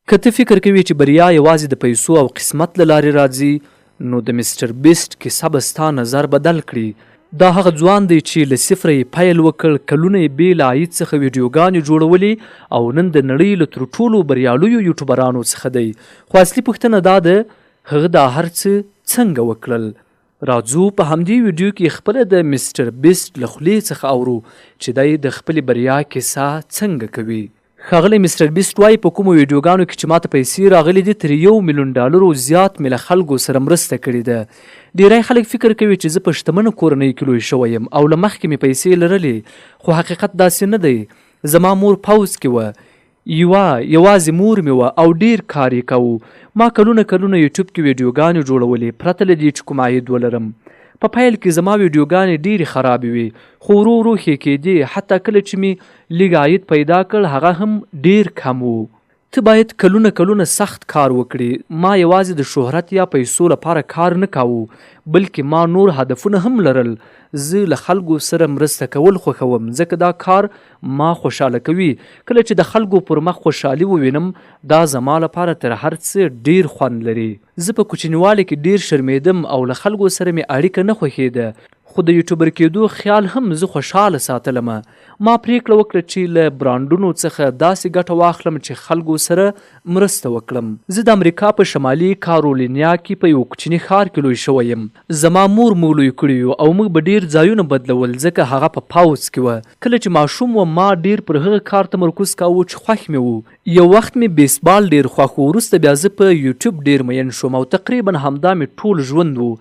که ته فکر کوې چې بریا یوازې د پیسو او قسمت له لارې راځي، نو د مسټر بیسټ کیسه به ستا نظر بدل کړي. دا هغه ځوان دی چې له صفره یې پیل وکړ، کلونه یې بې له عاید څخه ویډیوګانې جوړولې او نن د نړۍ له تر ټولو بریالیو یوټیوبرانو څخه دی. خو اصلي پوښتنه دا ده، هغه دا هر څه څنګه وکړل؟ راځو په همدې ویډیو کې خپله د مسټر بیسټ له خولې څخه اورو چې دی د خپلې بریا کیسه څنګه کوي. ښاغلی مسټر بیسټ وايي، په کومو ویډیوګانو کې چې ماته پیسې راغلي دي، تر یو میلیون ډالرو زیات مې له خلکو سره مرسته کړې ده. ډېری خلک فکر کوي چې زه په شتمنه کورنۍ کې لوی شوی یم او له مخکې مې پیسې لرلې، خو حقیقت داسې نه دی. زما مور پوځ کې وه، یوه یوازې مور مې وه او ډېر کار یې کاوه. ما کلونه کلونه یوټیوب کې ویډیوګانې جوړولې، پرته له دې چې کوم عاید ولرم. په پیل کې زما ویډیوګانې ډېرې خرابې وې، خو ورو ورو ښې کېدې، حتی کله چې مې لږ عاید پیدا کړ، هغه هم ډېر کم و. ته باید کلونه کلونه سخت کار وکړې. ما یوازې د شهرت یا پیسو لپاره کار نه کاوه، بلکې ما نور هدفونه هم لرل. زه له خلکو سره مرسته کول خوښوم، ځکه دا کار ما خوشحاله کوي. کله چې د خلکو پر مخ خوشحالي ووینم، دا زما لپاره تر هر څه ډېر خوند لري. زه په کوچنیوالي کې ډېر شرمېدم او له خلکو سره مې اړیکه نه خوښېده، خو د یوټیوبر کېدو خیال هم زه خوشحاله ساتلم. ما پرېکړه وکړه چې له برانډونو څخه داسې ګټه واخلم چې خلکو سره مرسته وکړم. زه د امریکا په شمالي کارولینیا کې په یوه کوچني ښار کې لوی شوی یم. زما مور موږ لوی کړي یو او موږ به ډېر ځایونه بدلول ځکه هغه په پوځ کې وه. کله چې ماشوم وم، ما ډېر پر هغه کار تمرکز کاوه چې خوښ مې و. یو وخت مې بیسبال ډېر خوښ و، وروسته بیا زه په یوټیوب ډېر مین شوم او تقریباً همدا مې ټول ژوند و.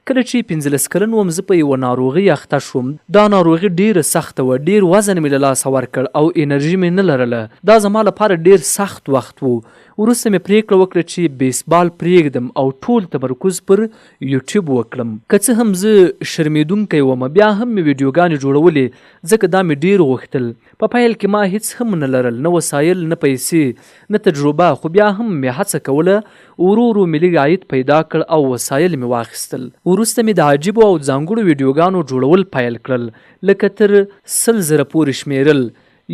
کله چې 15 کلن وم، زه په یوه ناروغۍ اخته شوم. دا ناروغي ډېره سخته وه، ډېر وزن مې له لاسه ورکړ او انرژي مې نه لرله. دا زما لپاره ډېر سخت وخت و. وروسته مې پرېکړه وکړه چې بیسبال پرېږدم او ټول تمرکز پر یوټیوب وکړم. که څه هم زه شرمېدونکی وم، بیا هم مې ویډیوګانې جوړولې، ځکه دا مې ډېر غوښتل. په پیل کې ما هیڅ هم نه لرل، نه وسایل، نه پیسې، نه تجربه، خو بیا هم مې هڅه کوله، ورو ورو مې لږ عاید پیدا کړ او وسایل مې واخیستل. وروسته مې د عجیبو او ځانګړو ویډیوګانو جوړول پیل کړل، لکه تر 100,000 پورې شمېرل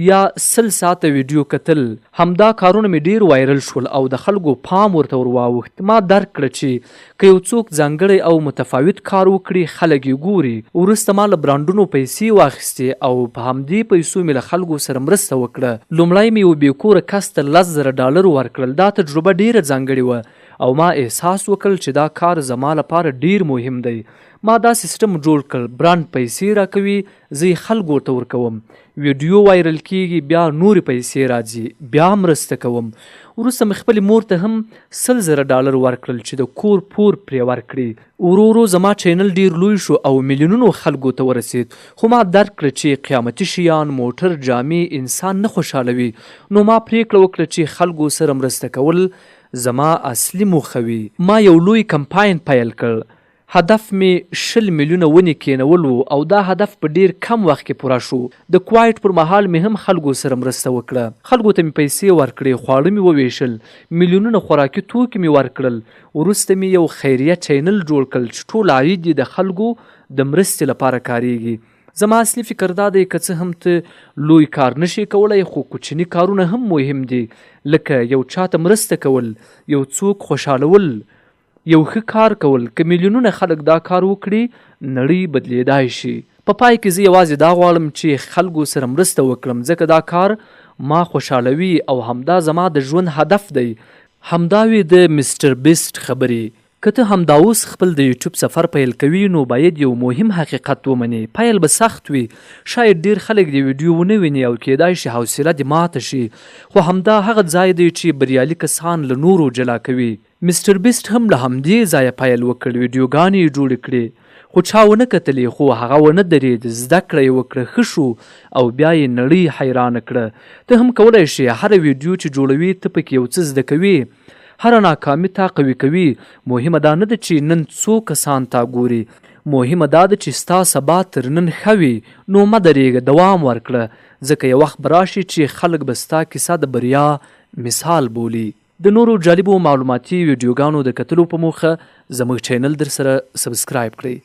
یا 100 ساعته ویډیو کتل. همدا کارونه مې ډېر وایرل شول او د خلکو پام ورته ور واوښت. ما درک کړه چې که یو څوک ځانګړی او متفاوت کار وکړي، خلک یې ګوري. وروسته ما له برانډونو پیسې واخیستې او په همدې پیسو مې له خلکو سره مرسته وکړه. لومړی مې یوه بې کوره کس ته 10,000 ډالر ورکړل. دا تجربه ډېره ځانګړې وه او ما احساس وکړ چې دا کار زما لپاره ډېر مهم دی. ما دا سیسټم جوړ کړ، برانډ پیسې راکوي، زه یې خلکو ته ورکوم. ویډیو وایرل کیږي، بیا نورې پیسې راځي، بیا مرسته کوم. وروسته مې خپلې مور ته هم 100,000 ډالر ورکړل چې د کور پور پرې ورکړي. ورو ورو زما چینل ډیر لوی شو او میلیونونو خلکو ته ورسید، خو ما درک کړه چې قیامتي شیان، موټر، جامې انسان نه خوشحالوي، نو ما پریکړه وکړه چې خلکو سره مرسته کول زما اصلي موخه وي. ما یو لوی کمپاین پیل کړ، هدف مې 20 میلیونه ونې کېنول وو او دا هدف په ډېر کم وخت کې پوره شو. د کوایټ پر مهال مې هم خلکو سره مرسته وکړه. خلکو ته مې پیسې ورکړې، خواړه مې ووېشل، میلیونونه خوراکي توکي مې ورکړل. وروسته مې یو خیریه چینل جوړ کړ چې ټول عاید یې د خلکو د مرستې لپاره کارېږي. زما اصلي فکر دا دی، که څه هم ته لوی کار نه شې کولی، خو کوچني کارونه هم مهم دي، لکه یو چا ته مرسته کول، یو څوک خوشحالول، یو ښه کار کول. که میلیونونه خلک دا کار وکړي، نړۍ بدلېدای شي. په پای کې زه یوازې دا غواړم چې خلکو سره مرسته وکړم، ځکه دا کار ما خوشحالوي او همدا زما د ژوند هدف دی. همدا وې د مسټر بیسټ خبرې. که ته همدا اوس خپل د یوټیوب سفر پیل کوي، نو باید یو مهم حقیقت ومنې، پیل به سخت وي، شاید ډېر خلک دې ویډیو ونه ویني او کېدای شي حوصله دې ماته شي، خو همدا هغه ځای دی چې بریالي کسان له نورو جلا کوي. مسټر بیسټ هم له همدې ځایه پیل وکړ، ویډیوګانې یې جوړې کړې، خو چا ونه کتلې، خو هغه ونه درېد، زده کړه یې وکړه، ښه شو او بیا یې نړۍ حیرانه کړه. ته هم کولای شې، هره ویډیو چې جوړوې، ته پکې یو څه زده کوې، هره ناکامي تا قوي کوي. مهمه دا نه ده چې نن څو کسان تا ګوري، مهمه دا ده چې ستا سبا تر نن ښه وي. نو مه درېږه، دوام ورکړه، ځکه یو وخت به راشي چې خلک به ستا کیسه د بریا مثال بولي. د نورو جالبو معلوماتي ویډیوګانو د کتلو په موخه زموږ چینل درسره سبسکرایب کړئ.